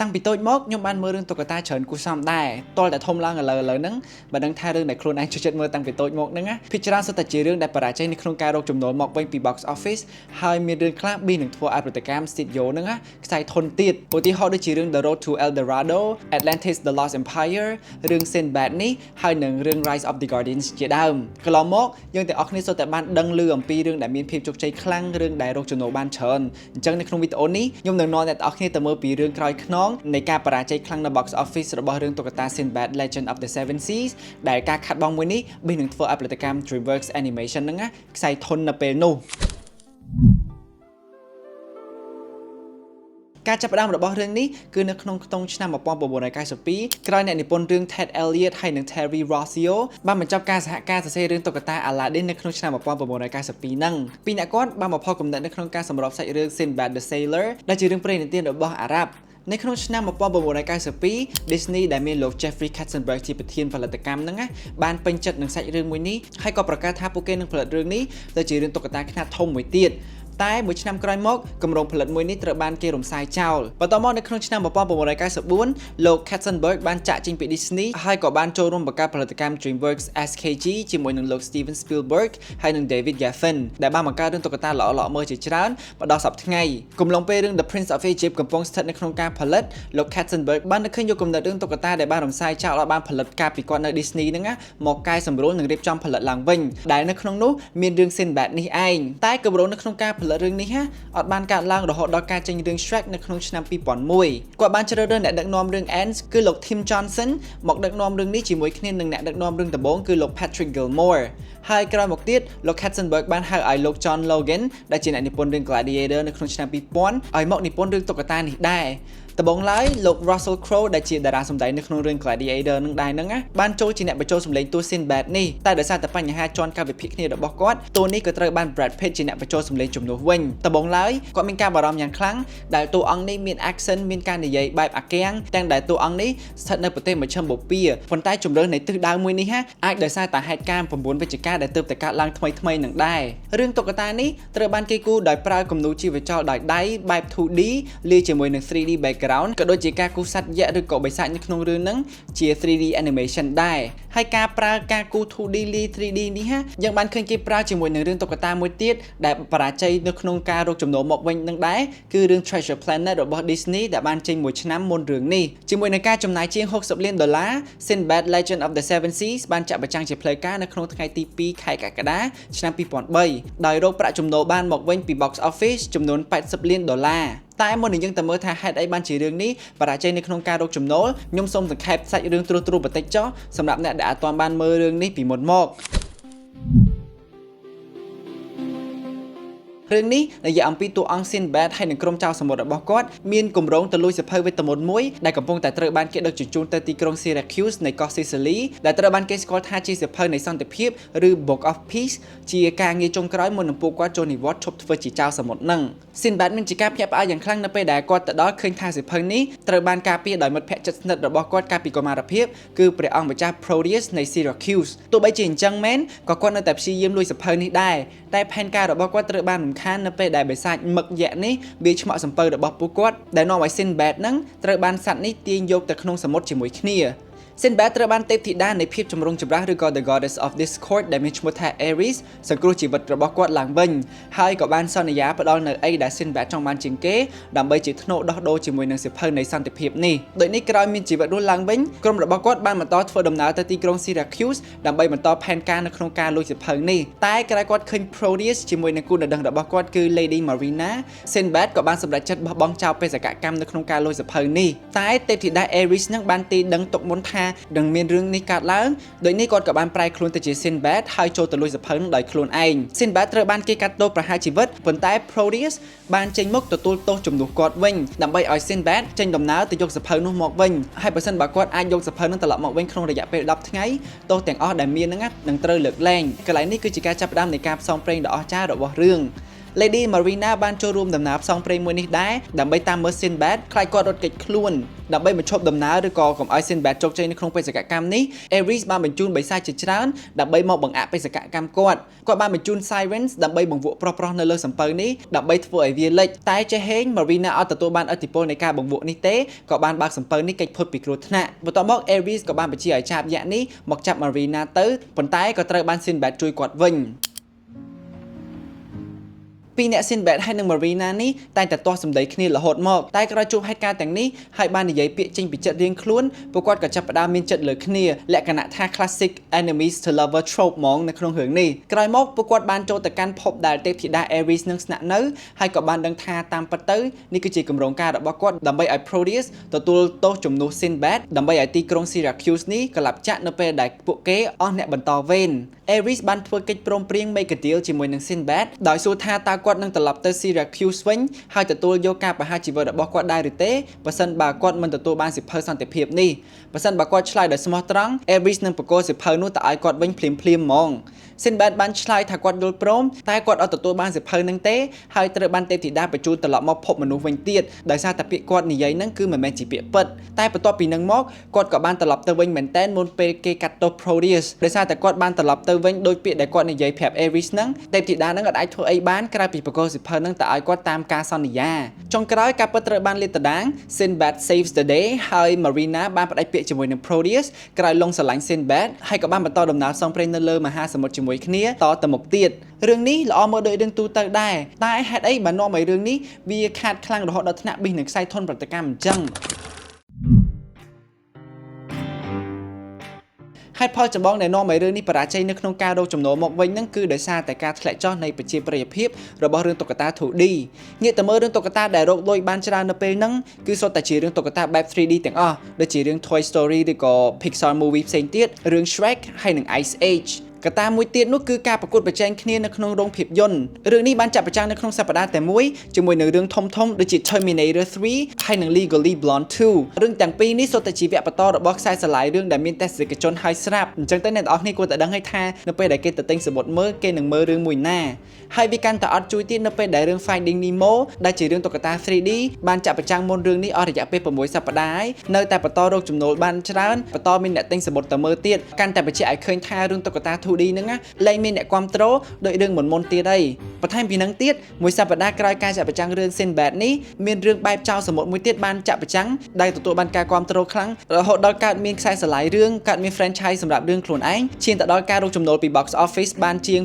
តាំងពីតូចមកខ្ញុំបានមើលរឿងតុក្កតាច្រើនគួរសមដែរតលតែធំឡើងឥឡូវឥឡូវហ្នឹងបើដឹងថារឿងដែលខ្លួនឯងចូលចិត្តមើលតាំងពីតូចមកហ្នឹងណាភាគច្រើនសុទ្ធតែជារឿងដែលបរាជ័យនៅក្នុងការរកចំណូលមកវិញពី box office ហើយមានរឿងខ្លះប៊ីនឹងធ្វើឲ្យផលិតកម្ម studio ហ្នឹងណាខ្សែធនទៀតឧទាហរណ៍ដូចជារឿង The Road to El Dorado, Atlantis: The Lost Empire រឿង Sinbad នេះហើយនិងរឿង Rise of the Guardians ជាដើមកន្លងមកយើងទាំងអស់គ្នាសុទ្ធតែបានដឹងឮអំពីរឿងដែលមានភាពជោគជ័យខ្លាំងរឿងដែលរកចំណូលបានច្រើនអញ្ចឹងនៅក្នុងវីដេអូនេះខ្ញុំនឹងនាំអ្នកទាំងអស់គ្នាទៅមើលពីរឿងក្រោយខ្នងនៃការបរាជ័យខ្លាំងនៅ box office របស់រឿងតុក្កតា Sinbad: Legend of the Seven Seas ដែលការខាត់បងមួយនេះប៊ីនឹងធ្វើឲ្យផលិតកម្ម DreamWorks Animation ហ្នឹងណាខ្សែធននៅពេលនោះការចាប់ផ្ដើមរបស់រឿងនេះគឺនៅក្នុងខ្ទង់ឆ្នាំ1992ក្រោយអ្នកនិពន្ធរឿង Ted Elliott ហើយនិង Terry Rossio បានបញ្ចប់ការសហការសរសេររឿងតុក្កតា Aladdin នៅក្នុងឆ្នាំ1992ហ្នឹងពីរអ្នកគាត់បានបំផុសគំនិតនៅក្នុងការសម្របសាច់រឿង Sinbad the Sailor ដែលជារឿងព្រេងនិទានរបស់អារ៉ាប់នៅក្នុងឆ្នាំ1992 Disney ដែលមានលោក Jeffrey Katzenberg ជាប្រធានផលិតកម្មហ្នឹងណាបានពេញចិត្តនឹងសាច់រឿងមួយនេះហើយក៏ប្រកាសថាពួកគេនឹងផលិតរឿងនេះទៅជារឿងតុក្កតាខ្នាតធំមួយទៀតតែមួយឆ្នាំក្រោយមកគម្រោងផលិតមួយនេះត្រូវបានគេរំសាយចោលបន្ទាប់មកនៅក្នុងឆ្នាំ1994លោក Katzenberg បានចាក់ចេញពី Disney ហើយក៏បានចូលរួមបង្កើតផលិតកម្ម DreamWorks SKG ជាមួយនឹងលោក Steven Spielberg ហើយនិង David Geffen ដែលបានបង្កើតរឿងតុក្កតាល្អៗមើលជាច្រើនមកដល់សប្តាហ៍ថ្ងៃគម្លងពេលរឿង The Prince of Egypt កំពុងស្ថិតនៅក្នុងការផលិតលោក Katzenberg បាននឹកឃើញយកគំនិតរឿងតុក្កតាដែលបានរំសាយចោលឲ្យបានផលិតកាលពីគាត់នៅ Disney ហ្នឹងណាមកកែសម្រួលនិងរៀបចំផលិតឡើងវិញដែលនៅក្នុងនោះមានរឿង Sinbad នេះឯងតែគម្រោងនៅក្នុងការផលិតរឿងនេះណាអត់បានកើតឡើងរហូតដល់ការចេញរឿង Shrek នៅក្នុងឆ្នាំ2001គាត់បានជ្រើសរើសអ្នកដឹកនាំរឿង Ants គឺលោក Tim Johnson មកដឹកនាំរឿងនេះជាមួយគ្នានឹងអ្នកដឹកនាំរឿងដំបូងគឺលោក Patrick Gilmore ហើយក្រោយមកទៀតលោក Katzenberg បានហៅឲ្យលោក John Logan ដែលជាអ្នកនិពន្ធរឿង Gladiator នៅក្នុងឆ្នាំ2000ឲ្យមកនិពន្ធរឿងតុក្កតានេះដែរដំបូងឡើយលោក Russell Crowe ដែលជាតារាសម្ដែងនៅក្នុងរឿង Gladiator នឹងដែរហ្នឹងណាបានចូលជាអ្នកបញ្ចូលសម្លេងតួ Sinbad នេះតែដោយសារតែបញ្ហាជាន់កាលវិភាគគ្នារបស់គាត់តួនេះក៏ត្រូវបាន Brad Pitt ជាអ្នកបញ្ចូលសម្លេងជំនួសវិញដំបូងឡើយគាត់មានការបារម្ភយ៉ាងខ្លាំងដែលតួអង្គនេះមាន accent មានការនិយាយបែបអាកាំងទាំងដែលតួអង្គនេះស្ថិតនៅប្រទេសមជ្ឈិមបូព៌ាប៉ុន្តែជំរឿននៃទិសដៅមួយនេះហាអាចដោយសារតែហេតុការណ៍9វិច្ឆិកាដែលទើបតែកើតឡើងថ្មីថ្មីនឹងដែររឿងតុក្កតានេះត្រូវបានគេគូរដោយប្រើគំនូរជីវចលដោយដៃបែប 2D លាយជាមួយនឹង 3D background ក៏ដូចជាការគូរសត្វយក្សឬក៏បិសាចនៅក្នុងរឿងហ្នឹងជា 3D animation ដែរហើយការប្រើការគូរ 2D លាយ 3D នេះហាយើងបានឃើញគេប្រើជាមួយនឹងរឿងតុក្កតាមួយទៀតដែលបរាជ័យនៅក្នុងការរកចំណូលមកវិញនឹងដែរគឺរឿង Treasure Planet របស់ Disney ដែលបានចេញមួយឆ្នាំមុនរឿងនេះជាមួយនឹងការចំណាយជាង60លានដុល្លារ Sinbad: Legend of the Seven Seas បានចាក់បញ្ចាំងជាផ្លូវការនៅក្នុងថ្ងៃទី2ខែកក្កដាឆ្នាំ2003ដោយរកប្រាក់ចំណូលបានមកវិញពី box office ចំនួន80លានដុល្លារតែមុននឹងយើងទៅមើលថាហេតុអីបានជារឿងនេះបរាជ័យនៅក្នុងការរកចំណូលខ្ញុំសូមសង្ខេបសាច់រឿងត្រួសត្រាសបន្តិចចុះសម្រាប់អ្នកដែលអត់ទាន់បានមើលរឿងនេះពីមុនមករឿងនេះនិយាយអំពីតួអង្គ Sinbad ហើយនិងក្រុមចៅសមុទ្ររបស់គាត់មានគម្រោងទៅលួចសៀវភៅវេទមន្តមួយដែលកំពុងតែត្រូវបានគេដឹកជញ្ជូនទៅទីក្រុង Syracuse នៃកោះស៊ីស៊ីលីដែលត្រូវបានគេស្គាល់ថាជាសៀវភៅនៃសន្តិភាពឬ Book of Peace ជាការងារចុងក្រោយមុននឹងពួកគាត់ចូលនិវត្តន៍ឈប់ធ្វើជាចៅសមុទ្រនឹង Sinbad មានជាការភ្ញាក់ផ្អើលយ៉ាងខ្លាំងនៅពេលដែលគាត់ទៅដល់ឃើញថាសៀវភៅនេះត្រូវបានការពារដោយមិត្តភក្តិជិតស្និទ្ធរបស់គាត់កាលពីកុមារភាពគឺព្រះអង្គម្ចាស់ Proteus នៃ Syracuse ទោះបីជាអញ្ចឹងមែនក៏គាត់នៅតែព្យាយាមលួចសៀវភៅនេះដែរតែផែនការរបស់គាត់ត្រូវបានរំខាននៅពេលដែលបិសាចមឹកយក្សនេះវាឆ្មក់សំពៅរបស់ពួកគាត់ដែលនាំឲ្យ Sinbad នឹងត្រូវបានសត្វនេះទាញយកទៅក្នុងសមុទ្រជាមួយគ្នា Sinbad ត្រូវបានទេពធីតានៃភាពចម្រុងចម្រាសឬក៏ The Goddess of Discord ដែលមានឈ្មោះថា Ares សង្គ្រោះជីវិតរបស់គាត់ឡើងវិញហើយក៏បានសន្យាផ្ដល់នៅអីដែល Sinbad ចង់បានជាងគេដើម្បីជាថ្នូរដោះដូរជាមួយនឹងសៀវភៅនៃសន្តិភាពនេះដូចនេះក្រោយមានជីវិតរស់ឡើងវិញក្រុមរបស់គាត់បានបន្តធ្វើដំណើរទៅទីក្រុង Syracuse ដើម្បីបន្តផែនការនៅក្នុងការលួចសៀវភៅនេះតែក្រោយគាត់ឃើញ Proteus ជាមួយនឹងគូដណ្ដឹងរបស់គាត់គឺ Lady Marina Sinbad ក៏បានសម្រេចចិត្តបោះបង់ចោលបេសកកម្មនៅក្នុងការលួចសៀវភៅនេះតែទេពធីតា Ares នឹងបានទីដឹងទុកមុនថានឹងមានរឿងនេះកើតឡើងដូចនេះគាត់ក៏បានប្រែខ្លួនទៅជា Sinbad ហើយចូលទៅលួចសៀវភៅនឹងដោយខ្លួនឯង Sinbad ត្រូវបានគេកាត់ទោសប្រហារជីវិតប៉ុន្តែ Proteus បានចេញមុខទទួលទោសជំនួសគាត់វិញដើម្បីឲ្យ Sinbad ចេញដំណើរទៅយកសៀវភៅនោះមកវិញហើយបើសិនបើគាត់អាចយកសៀវភៅនោះត្រឡប់មកវិញក្នុងរយៈពេល10ថ្ងៃទោសទាំងអស់ដែលមានហ្នឹងនឹងត្រូវលើកលែងកន្លែងនេះគឺជាការចាប់ផ្ដើមនៃការផ្សងព្រេងដ៏អស្ចារ្យរបស់រឿង Lady Marina បានចូលរួមដំណើរផ្សងព្រេងមួយនេះដែរដើម្បីតាមមើល Sinbad ខ្លាចគាត់រត់គេចខ្លួនដើម្បីបញ្ឈប់ដំណើរឬក៏កុំឲ្យ Sinbad ជោគជ័យនៅក្នុងបេសកកម្មនេះ Ares បានបញ្ជូនបិសាចជាច្រើនដើម្បីមកបង្អាក់បេសកកម្មគាត់គាត់បានបញ្ជូន Sirens ដើម្បីបង្វក់ប្រុសៗនៅលើសំពៅនេះដើម្បីធ្វើឲ្យវាលិចតែចេះហេង Marina អត់ទទួលបានឥទ្ធិពលនៃការបង្វក់នេះទេក៏បានបើកសំពៅនេះគេចផុតពីគ្រោះថ្នាក់បន្ទាប់មក Ares ក៏បានបញ្ជាឲ្យចាបយក្សនេះមកចាប់ Marina ទៅប៉ុន្តែក៏ត្រូវបាន Sinbad ជួយគាត់វិញពីរអ្នក Sinbad ហើយនិង Marina នេះតែងតែទាស់សម្ដីគ្នារហូតមកតែក្រោយជួបហេតុការណ៍ទាំងនេះហើយបាននិយាយពាក្យចេញពីចិត្តរៀងខ្លួនពួកគាត់ក៏ចាប់ផ្ដើមមានចិត្តលើគ្នាលក្ខណៈថា classic enemies to lover trope ហ្មងនៅក្នុងរឿងនេះក្រោយមកពួកគាត់បានចូលទៅកាន់ភពដែលទេពធីតា Ares នឹងស្នាក់នៅហើយក៏បានដឹងថាតាមពិតទៅនេះគឺជាគម្រោងការរបស់គាត់ដើម្បីឲ្យ Proteus ទទួលទោសជំនួស Sinbad ដើម្បីឲ្យទីក្រុង Syracuse នេះក្លាប់ចាក់នៅពេលដែលពួកគេអស់អ្នកបន្តវេន Ares បានធ្វើកិច្ចព្រមព្រៀង make a deal ជាមួយនឹង Sinbad ដោយសួរថាតើគាត់នឹងត្រឡប់ទៅ Syracuse វិញហើយទទួលយកការប្រហារជីវិតរបស់គាត់ដែរឬទេបើសិនបើគាត់មិនទទួលបានសៀវភៅសន្តិភាពនេះបើសិនបើគាត់ឆ្លើយដោយស្មោះត្រង់ Ares នឹងប្រគល់សៀវភៅនោះទៅឲ្យគាត់វិញភ្លាមភ្លាមហ្មង Sinbad បានឆ្លើយថាគាត់យល់ព្រមតែគាត់អត់ទទួលបានសៀវភៅនឹងទេហើយត្រូវបានទេពធីតាបញ្ជូនត្រឡប់មកភពមនុស្សវិញទៀតដោយសារតែពាក្យគាត់និយាយហ្នឹងគឺមិនមែនជាពាក្យពិតតែបន្ទាប់ពីនឹងមកគាត់ក៏បានត្រឡប់ទៅវិញមែនតែនមុនពេលគេកាត់ទោស Proteus ដោយសារតែគាត់បានត្រឡប់ទៅវិញដោយពាក្យដែលគាត់និយាយប្រាប់ Ares ហ្នឹងទេពធីតាហ្នឹងអត់អាចធ្វើអីបានក្រៅពីប្រគល់សៀវភៅហ្នឹងទៅឲ្យគាត់តាមការសន្យាចុងក្រោយការពិតត្រូវបានលាតត្រដាង Sinbad saves the day ហើយ Marina បានផ្ដាច់ពាក្យជាមួយនឹង Proteus ក្រោយលងស្រឡាញ់ Sinbad ហើយក៏បានបន្តដំណើរផ្សងព្រេងនៅលើមហាសមុទ្រជាមួយគ្នាតទៅមុខទៀតរឿងនេះល្អមើលដូចរឿងទូទៅដែរតែហេតុអីបាននាំឲ្យរឿងនេះវាខាតខ្លាំងរហូតដល់ថ្នាក់ប៊ីសនឹងខ្សែធនប្រតិកម្មអញ្ចឹងហេតុផលចម្បងដែលនាំឲ្យរឿងនេះបរាជ័យនៅក្នុងការរកចំណូលមកវិញហ្នឹងគឺដោយសារតែការធ្លាក់ចុះនៃប្រជាប្រិយភាពរបស់រឿងតុក្កតា 2D ងាកទៅមើលរឿងតុក្កតាដែលរកលុយបានច្រើននៅពេលហ្នឹងគឺសុទ្ធតែជារឿងតុក្កតាបែប 3D ទាំងអស់ដូចជារឿង Toy Story ឬក៏ Pixar movie ផ្សេងទៀតរឿង Shrek ហើយនិង Ice Age កត្តាមួយទៀតនោះគឺការប្រកួតប្រជែងគ្នានៅក្នុងរោងភាពយន្តរឿងនេះបានចាក់បញ្ចាំងនៅក្នុងសប្តាហ៍តែមួយជាមួយនឹងរឿងធំៗដូចជា Terminator 3ហើយនិង Legally Blonde 2រឿងទាំងពីរនេះសុទ្ធតែជាវគ្គបន្តរបស់ខ្សែស្រឡាយរឿងដែលមានទស្សនិកជនហើយស្រាប់អញ្ចឹងទៅអ្នកទាំងអស់គ្នាគួរតែដឹងហើយថានៅពេលដែលគេទៅទិញសំបុត្រមើលគេនឹងមើលរឿងមួយណាហើយវាកាន់តែអត់ជួយទៀតនៅពេលដែលរឿង Finding Nemo ដែលជារឿងតុក្កតា 3D បានចាក់បញ្ចាំងមុនរឿងនេះអស់រយៈពេល6សប្តាហ៍ហើយនៅតែបន្តរកចំណូលបានច្រើនបន្តមានអ្នកទិញសំបុត្រទៅមើលទៀតកាន់តែបញ្ជាក់ឲ្យឃើញថារឿងតុក្កតា 2D ហ្នឹងណាលែងមានអ្នកគ្រប់គ្រងដោយរឿងមុនមុនទៀតហើយបន្ថែមពីហ្នឹងទៀតមួយសប្តាហ៍ក្រោយការចាក់បញ្ចាំងរឿង Sinbad នេះមានរឿងបែបចោលសមុទ្រមួយទៀតបានចាក់បញ្ចាំងដែលទទួលបានការគ្រប់គ្រងខ្លាំងរហូតដល់កើតមានខ្សែស្រឡាយរឿងកើតមាន franchise សម្រាប់រឿងខ្លួនឯងឈានទៅដល់ការរកចំណូលពី box office បានជាង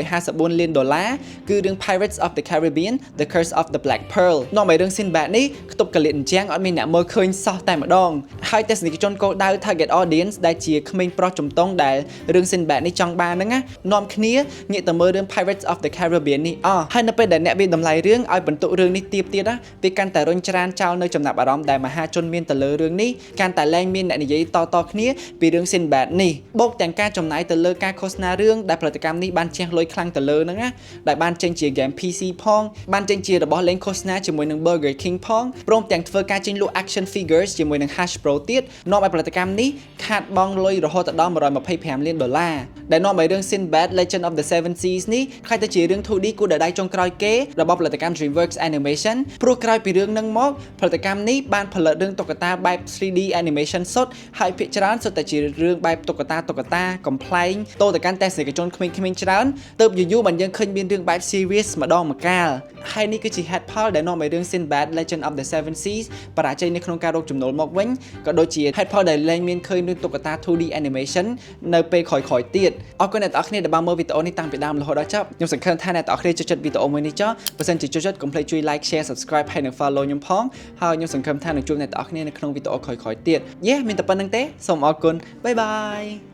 654លានដុល្លារគឺរឿង Pirates of the Caribbean: The Curse of the Black Pearl នាំឲ្យរឿង Sinbad នេះខ្ទប់កលៀតអញ្ចឹងអត់មានអ្នកមើលឃើញសោះតែម្ដងហើយទស្សនិកជនគោលដៅ target audience ដែលជាក្មេងប្រុសជំទង់ដែលរឿង Sinbad នេះចង់បានហ្នឹងណានាំគ្នាងាកទៅមើលរឿង Pirates of the Caribbean នេះអស់ហើយនៅពេលដែលអ្នកវាតម្លៃរឿងឲ្យបន្ទុករឿងនេះទៀបទៀតណាវាកាន់តែរុញច្រានចោលនៅចំណាប់អារម្មណ៍ដែលមហាជនមានទៅលើរឿងនេះកាន់តែលែងមានអ្នកនិយាយតៗគ្នាពីរឿង Sinbad នេះបូកទាំងការចំណាយទៅលើការឃោសនារឿងដែលផលិតកម្មនេះបានជះលុយខ្លាំងទៅលើហ្នឹងណាដែលបានចេញជា game PC ផងបានចេញជារបស់លេងឃោសនាជាមួយនឹង Burger King ផងព្រមទាំងធ្វើការចេញលក់ action figures ជាមួយនឹង Hasbro ទៀតនាំឲ្យផលិតកម្មនេះខាតបង់លុយរហូតដល់125លានដុល្លារដែលនាំឲ្យរឿង Sinbad Legend of the Seven Seas នេះក្លាយទៅជារឿង 2D គូដដៃចុងក្រោយគេរបស់ផលិតកម្ម DreamWorks Animation ព្រោះក្រោយពីរឿងហ្នឹងមកផលិតកម្មនេះបានផលិតរឿងតុក្កតាបែប 3D animation សុទ្ធហើយភាគច្រើនសុទ្ធតែជារឿងបែបតុក្កតាតុក្កតាកំប្លែងតទៅកាន់ទស្សនិកជនក្មេងៗច្រើនទើបយូរៗបានយើងឃើញមានរឿងបែប serious ម្ដងម្កាលហើយនេះគឺជា ហេតុផលដែលនាំឲ្យរឿង Sinbad Legend of the Seven Seas បរាជ័យនៅក្នុងការរកចំណូលមកវិញក៏ដូចជា ហេតុផលដែលលែងមានឃើញរឿងតុក្កតា 2D animation នៅពេលក្រោយៗទៀតអរគុណអ្នកទាំងអស់គ្នាដែលបានមើលវីដេអូនេះតាំងពីដើមរហូតដល់ចប់ខ្ញុំសង្ឃឹមថាអ្នកទាំងអស់គ្នាចូលចិត្តវីដេអូមួយនេះចុះបើសិនជាចូលចិត្តកុំភ្លេចជួយ like, share, subscribe ហើយនិង follow ខ្ញុំផងហើយខ្ញុំសង្ឃឹមថានឹងជួបអ្នកទាំងអស់គ្នានៅក្នុងវីដេអូក្រោយៗទៀតយេមានតែប៉ុណ្្នឹងទេសូមអរគុណ bye bye.